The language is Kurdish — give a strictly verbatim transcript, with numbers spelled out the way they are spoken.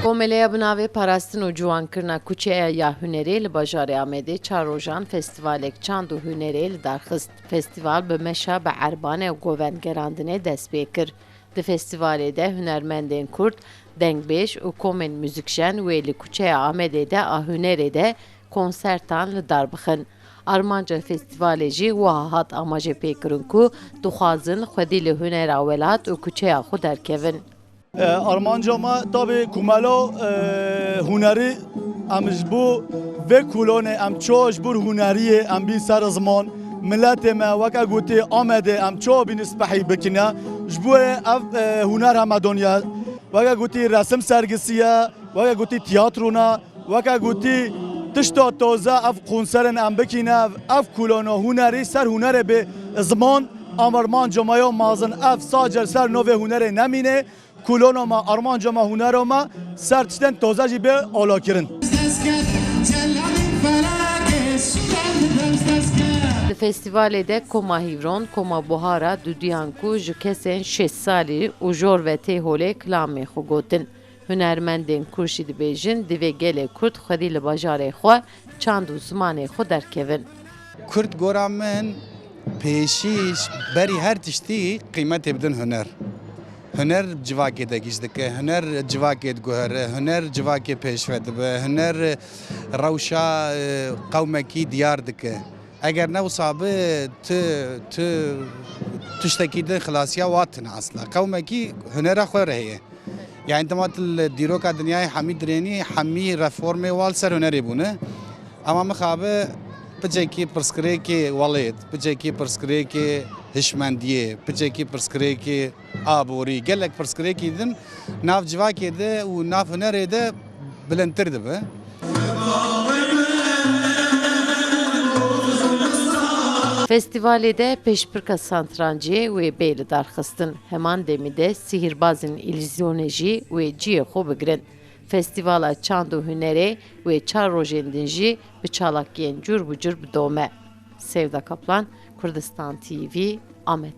Komeleya bi navê Parastin û Ciwankirina Kuçeya ya Hunerê li bajarê Amedê çar rojan festîvalek çand û hunerê li dar xist. Festîval bi meşa bi erbanê û govend gerandinê dest pê kir. Di festîvalê de hunermendên kurd, dengbêj û komên muzîkjen wê li Kuçeya Amedê de a Hunerê de konsertan li dar bixin. Armanca festîvalê jî wiha hat amajepêkirin ku dixwazin xwedî li hunera welat û kuçeya xwe derkevin. E, armanca me tabî ku me lo, e, hunerî, em ji bo vê kolonê em çawa ji bo huneriyê em bîn ser ziman, miletê me weke gotî Amedê em çawa bîn spehî bikine, ji bo ev, e, huner heme donya. Weke gotî resim sergisiye, weke gotî tiyatro ne, weke gotî tişta taze ev konserin em bikîne, ev kolona hunerî ser hunerê bê ziman, armanca me ya mezin ev sacer ser navê hunerê nemîne. Kolona me, armanca me, hunera me ser tiştên taze jî bê alakirin. Di festîvalê de Koma Hîvron, Koma Buhara, duduyan ku ji kesên şêst salî û jor ve tê holê kilamê xwe gotin. Hunermendên kurd jî dibêjin, divê gelê kurd xwedî li bajarê xwe çand û zimanê xwe derkevin. Kurd gora min pêşî berî her tiştî qîmetê bidin huner. Huner civakê de gîj dike, huner civakê diguhere, huner civakê pêşve dibe, huner rewşa, e, qewmekî diyar dike. Eger ne wisa be, tu, tu tiştekî din xilasiya wa tune esla. Qewmekî hunera xwe re heye. Yani dema tu li dîroka dinyayê hemî dirênî, hemî reformê wa li ser hunerê bûne. Ema mixabe piçekî pirsgirêkê welêt, piçekî pirsgirêkê hişmendiyê, piçekî pirsgirêkê aborî, gelek pirsgirêkî din nav civakê de û nav hunerê de bilindtir dibe. Festîvalê de pêşbirka santrancê wê bê li dar xistin. Heman demî de sîhirbazên îlîzyonê jî wê cihê xwe bigirin. Festîvala çand û hunerê wê çar rojên din jî bi çalakiyên cûr bi cûr bidome. Sevda Kaplan, Kurdistan T V, Amed.